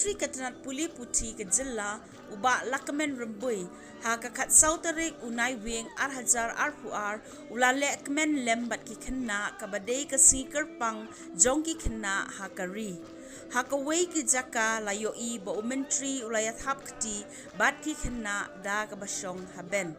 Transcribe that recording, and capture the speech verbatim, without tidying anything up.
Secretary ka tnad pule puthi ka jylla, u Bah Lahkmen Rymbui, ha ka khatsaw tarik u Naiwieng ar hajar arphew ar, u la leh kmen lem bad ki khynnah kaba dei ka sngi kyrpang jong ki khynnah ha ka ri. Ha kawei ki jaka la ïohi ba u Myntri u la ïathap kti bad ki khynnah da kaba shong ha bench.